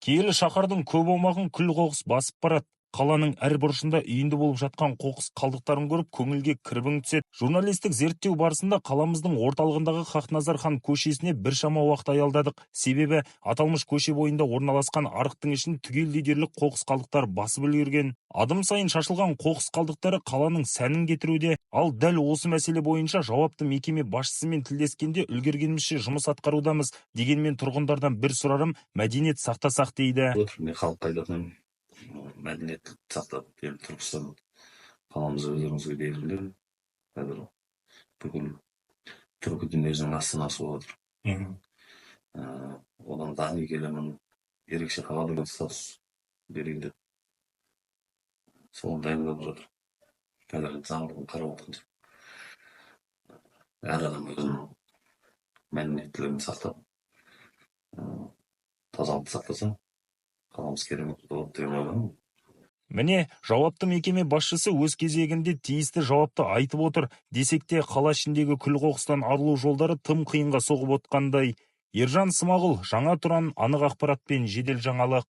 Киелі шаһардың көп аумағын күл қоқыс басып барады. Қаланың әр бұрышында үйінді болып жатқан қоқыс қалдықтарын көріп, көңілге кірбің түседі. Журналистік зерттеу барысында қаламыздың орталығындағы Хақназар хан көшесіне біршама уақыт аялдадық. Себебі аталмыш көше бойында орналасқан арықтың ішін түгелдей дерлік қоқыс қалдықтар басып үлгерген. Адым сайын шашылған қоқыс қалдықтары қаланың сәнін кетіруде. Ал дәл осы мәселе бойынша жауапты мекеме басшысымен тілдескенде, үлгергенімізше жұмыс атқарудамыз. Дегенмен тұрғындардан бір сұрарым, мәдениет сақтасақ дейді. Мен халыққа айтатыным, мәдениетті сақтап, енді Түркістан қаламыз өздеріңізге белгілі, қазір бүкіл түркі дүниежүзінің астанасы болып отыр. Одан дани келемін, ерекше қала деген статус берейін деп, соны дайындап жатыр. Қазір заңдығын қарап отырмыз. Әр адам өзінің мәдениеттілігін сақтап, тазалықты сақтаса, қаламыз керемет болады деген ойдамын. Міне, жауапты мекеме басшысы өз кезегінде тиісті жауапты айтып отыр. Десек те, қала ішіндегі күл қоқыстан арылу жолдары тым қиынға соғып отқандай. Ержан Смағұл, Жаңа Тұран, анық ақпарат пен жедел жаңалық.